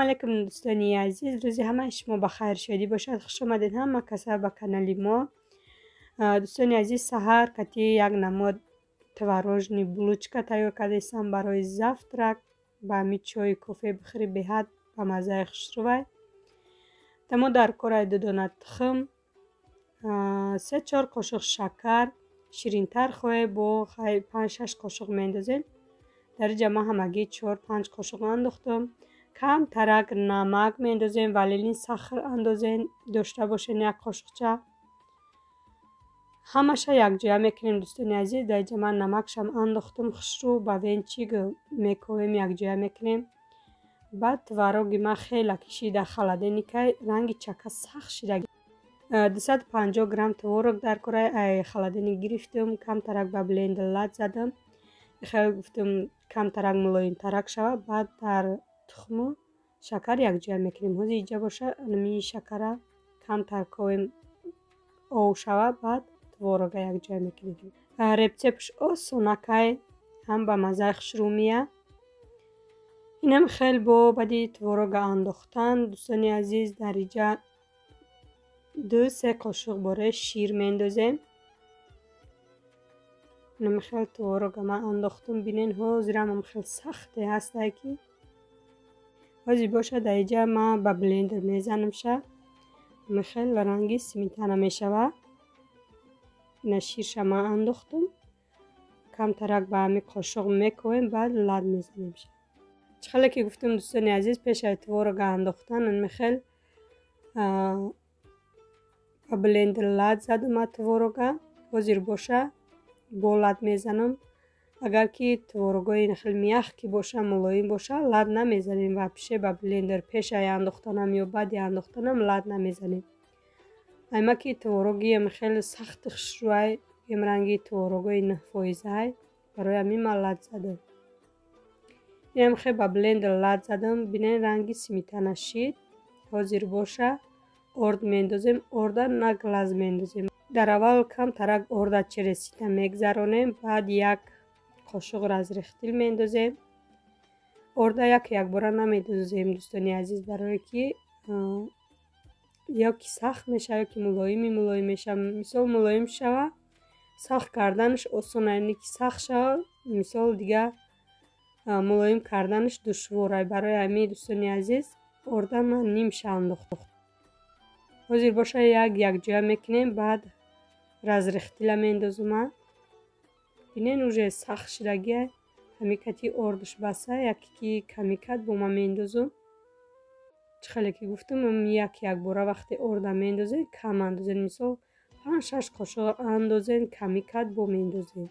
Алейкум дӯстони азиз, рӯзи ҳамаи шумо ба хайр шодӣ бошад. Хуш омадед ҳама каса ба канали мо. Дӯстони азиз, саҳар кати як намуд творожный булочка тайёр кардаистам барои завтрак. Ба ҳами чойи кофе бихӯри, беҳад ба маззаи хушрӯвай. Тамо дар кораи 2 дона тухм, 3-4 қошуқ шакар, ширинтар хоҳед бо 5-6 қошуқ меандозед. Дар инҷа ман ҳамагӣ 4-5 қошуқ андохтам. Камтарак намак меандозем, ванилин сахр андозем, дошта бошед як қошуқча. Ҳамаша якҷоя мекунем дӯстони азиз. Дар инҷа ман намакшам андохтам, хушрӯ ба венчик мековем, якҷоя мекунем. Баъд твороги ман хеле кишида холодильникай, ранги чака сахт шида. 250 грамм творог дар кораи холодильник гирифтам, камтарак ба блендер лат задам. Хеле гуфтам камтарак мулоимтарак шава. Баъд дар тухму шакар якҷоя мекунем. Ҳозир инҷа боша ҳамин шакара камтар ковем, ов шава, баъд творога якҷоя мекунем. Рецептш осонакай, ҳам ба маззаи хушрӯ меяд. Инам хел бо баъди творога андохтан дӯстони азиз, дар инҷа 2-3 қошуқ бораи шир меандозем. Инам хел творога ман андохтам, бинен ҳозирам хел сахте ҳастай ки ҳозир боша. Дар инҷа ман ба блендер мезанамша, хел ранги сметана мешава. Ина ширша ман андохтам, камтарак ба ҳамин қошуқ мековем, баъд лат мезанемша. Чӣ хеле ки гуфтам дӯстони азиз, пеш аз творога андохтан хел ба блендер лат задам творога. Ҳозир боша бо лат мезанам. Агар ки творогои хел мягкий боша, мулоим боша, лат намезанем вообще ба блендер. Пеш аз андохтанам ё баъди андохтанам лат намезанем. Айма ки творогиам хеле сахти хушрӯай, ранги творогои 9%-ай, барои ҳамин ман лат задам. Инам хел ба блендер лат задам, бинен ранги сметана шид. Ҳозир боша орд меандозем, орда на глаз меандозем. Дар аввал камтарак орда через сита мегзаронем, баъд як қошуқ разрыхлитель меандозем. Орда як якбора намедозем дӯстони азиз, барое ки ё ки сахт мешава, ё ки мулоими мулоим мешава. Мисол мулоим шава, сахт карданаш осон, яъне ки сахт шава, мисол дигар мулоим карданаш душвор. Барои ҳамин дӯстони азиз, орда ман нимша андохтам. Ҳозир боша як якҷоя мекунем, баъд разрыхлителя меандозам. Бинен уже сахт шидагия, ҳамин кати ордаш баса, яке ки камикат бо ман меандозам. Чӣ хеле ки гуфтам, як якбора вақте орда меандозем, кам андозем, мисол 5-6 қошуқ андозем, камикат бо меандозем.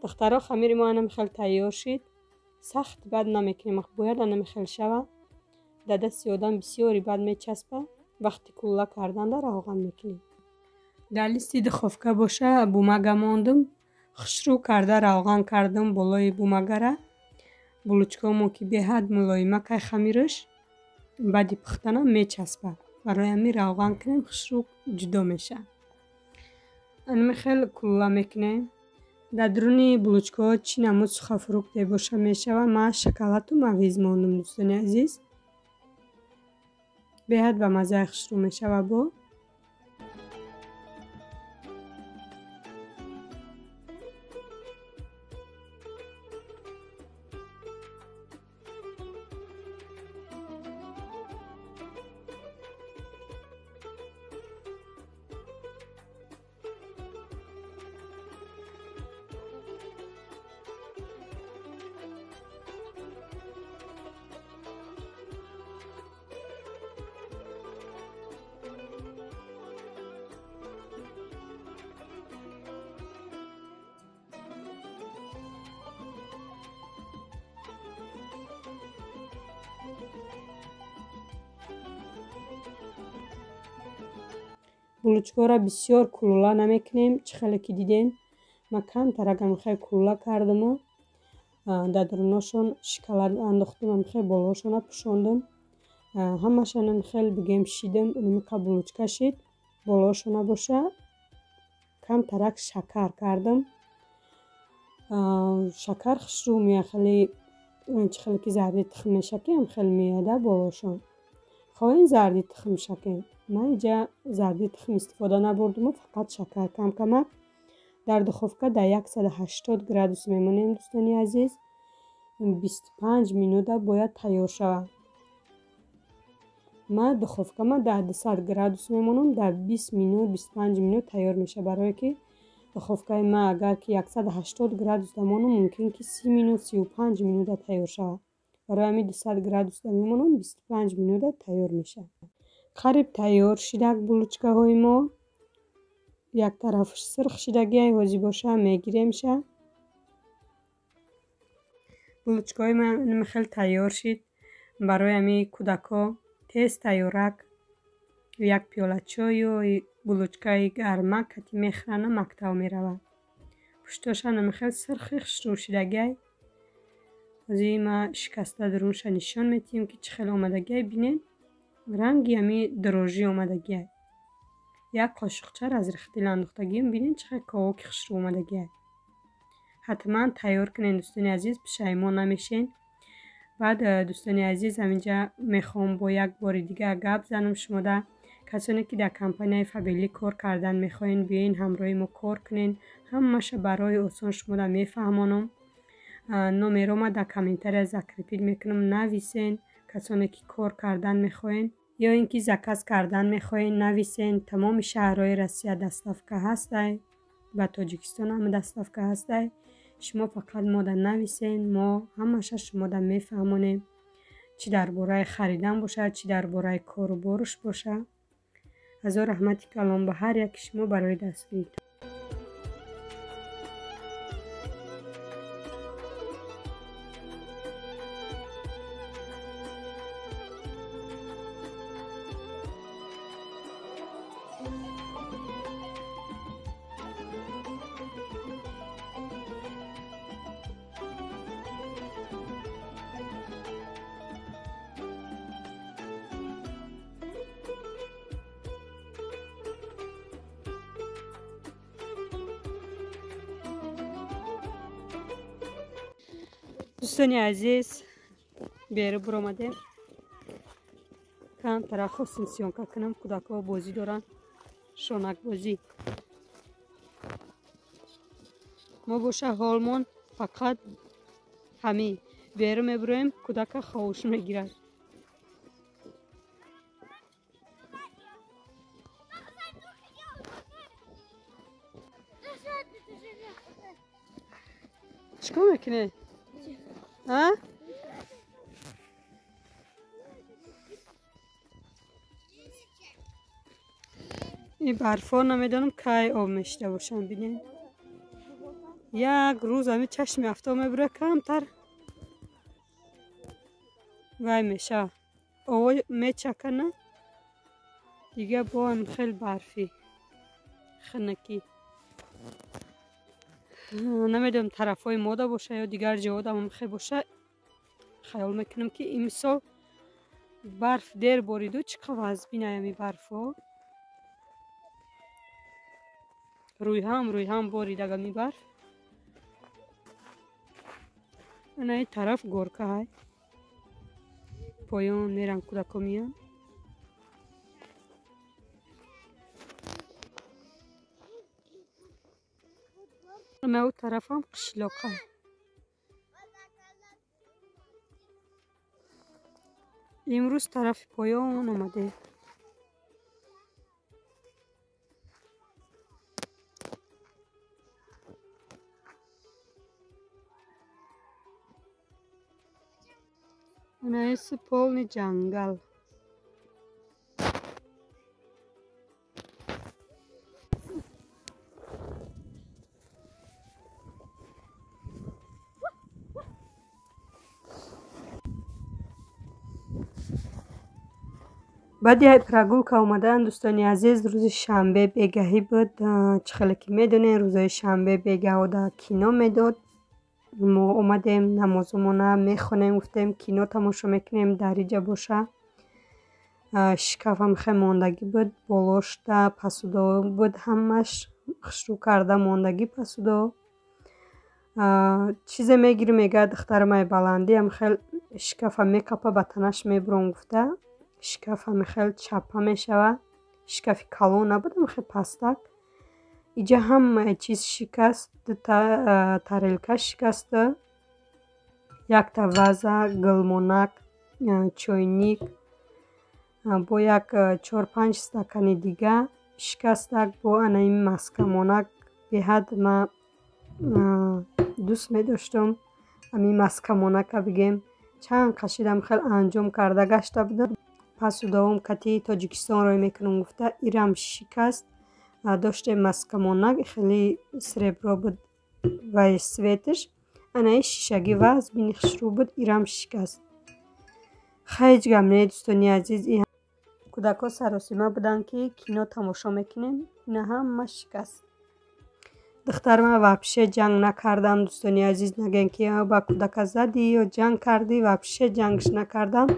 Духтаро, хамири мо анам хел тайёр шид. Сахт бад намекунем, бояд анам хел шава. Дар дасти одам бисёри бад мечаспа. Вақти кулла карданда равған мекунем. Дар листи духовка боша бумага мондум, хушрӯ карда равған кардам болои бумагара. Булочкаҳомо ки беҳад мулоимакай хамираш, баъди пухтанам мечаспа. Барои ҳамин равған кунем, хушрӯ ҷудо мешавад. Анам хел кулла мекунем. Дар дуруни булочкаҳо чӣ намуд сухофрукте боша мешава. Ман шоколаду мавиз мондум дӯстони азиз. Беҳад ба маззаи хушрӯ мешава бо. Булочкаҳоро бисёр кулула намекунем, чӣ хеле ки дидем. Ман камтарак ҳамихел кулула кардаму дар даруношон шоколад андохтам, ҳамихел болоошона пӯшондам. Ҳамашон ҳамихел бигем шидам, инамиқа булочка шид. Болоошона боша камтарак шакар кардам. Шакар хушрӯ меояд, хеле чӣ хеле ки зарди тухм мешавад, ки ҳамихел меояд болоошон. Хоҳем зарди тухм шакем. Ман инҷа зарди тухм истифода набурдуму фақат шакар кам-камак. Дар духовка дар 180 градус мемонем, дӯстони азиз. 25 минута бояд тайёр шавад. Ман духовкама дар 200 градус мемонам, дар 20 минут, 25 минут тайёр мешавад. Барое ки духовкаи ман агар ки 180 градус дамонам, мумкин ки 30 минут, 35 минута тайёр шавад. Барои ҳамин 200 градус мемонам, 25 минута тайёр мешавад. Қариб тайёр шидак булочкаҳои мо. Як тарафаш сирх шидагиай, ҳозир боша мегиремша. Булочкаҳои ман хеле тайёр шид. Барои ҳамин кӯдакҳо тез тайёрак, як пиёла чою булочкаи гармак кати мехӯранд, мактаб мераванд. Пуштошан хеле сирхи хушрӯ шидагиай. Ҳозир ман шикаста дарунша нишон медиҳем, ки чӣ хеле омадагиай. Бинед, ранги ҳамин дрожжи омадагиай. Як қошуқча разрыхитель андохтагиам, бинед чӣ хел ковоки хушрӯ омадагиай. Ҳатман тайёр кунед, дӯстони азиз, пушаймон намешен. Баъд, дӯстони азиз, ҳаминҷа мехоҳам бо як бори дигар гап занам шумода. Касоне ки дар компанияи Фаберлик кор кардан мехоҳед, биёен ҳамроҳи мо кор кунед. Ҳамаша барои осон шумода мефаҳмонам. Номерома дар комментария закрепить мекунам, нависен. Касоне ки кор кардан мехоҳед ё ин ки заказ кардан мехоҳед, нависен. Тамоми шаҳрҳои Россия доставка ҳастай, ба Тоҷикистон ҳам доставка ҳастай. Шумо фақат мода нависен, мо ҳамаша шумода мефаҳмонем. Чӣ дар бораи харидан бошад, чӣ дар бораи кору боруш бошад. Ҳазор раҳмати калом ба ҳар яки шумо барои дастгиритон. Дӯстони азиз, беру буромадем. Камтара хостем съёмка кунам, кӯдакҳо бозӣ доранд, шонакбозӣ. Мо боша ҳолмон фақат ҳамин беру мебуроем, кӯдака ховуш мегирад. Чӣ кор мекунӣ? А? Ин барфҳо намедонам кай об мешида бошанд, бинед. Як рӯз ҳамин чашми афтоб мебурад, камтар вай мешавад. Ово мечакана, дига бо ҳам хеле барфӣ хунукӣ. Намедонам тарафҳои мода боша ё дигар ҷоҳода ҳам хел боша. Хаёл мекунам ки имсол барф дер бориду, чӣ қадр вазбин ҳами барфҳо. Рӯйҳам борид ами барф. Ана ин тараф горка ҳай. Поён меран кӯдако меянд. Ана ӯ тарафам қишлоқа. Имрӯз тарафи поён омадем. Ана эси полный ҷангал. Баъди прогулка омадан, дӯстони азиз, рӯзи шанбе бегаҳӣ буд. Чӣ хеле ки медонед, рӯзои шанбе бегаҳода кино медод. Мо омадем, намозумона мехонем, гуфтем, кино тамошо мекунем. Дар иҷа боша, шкафам хеле мондагӣ буд, болошта посуда буд, ҳамаш хушрӯ карда мондагӣ посуда. Чизе мегирӣ, мегӯяд духтарам, ай баландӣ ҳам хел шкафа мекапа, ба танаш мебуром гуфта, шкаф ҳамихел чаппа мешавад. Шкафи калон набуд, ҳамихел пастак. Иҷа ҳамаи чиз шикаст: дута тарелка шикаста, якта ваза, гулмонак, чойник, бо як чор-панҷ стакани дига шикастак, бо ана ин маскамонак. Беҳад ман дӯст медоштам ҳамин маскамонака, бигем, чанд қашидам хел анҷом карда гашта будам. Посуда ом кати Тоҷикистон рой мекунам гуфта, ирам шикаст. Доштем маскамонак, хеле серебро буд вай цвет аш, анаи шишагӣ вазбини хушрӯ буд, ирам шикаст. Хай, ҳеҷ гап не, дӯстони азиз. Кӯдакҳо саросима буданд, ки кино тамошо мекунем, ина ҳама шикаст. Духтарма вообще ҷанг накардам, дӯстони азиз, нагӯем, ки ба кӯдака задӣ ё ҷанг кардӣ. Вообще ҷангш накардам.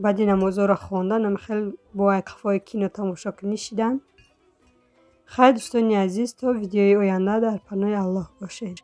Баъди намозҳоро хондан хел бо қафои кино тамошокунӣ шидам. Хайр, дӯстони азиз, то видеои оянда дар паноҳи Аллоҳ бошед.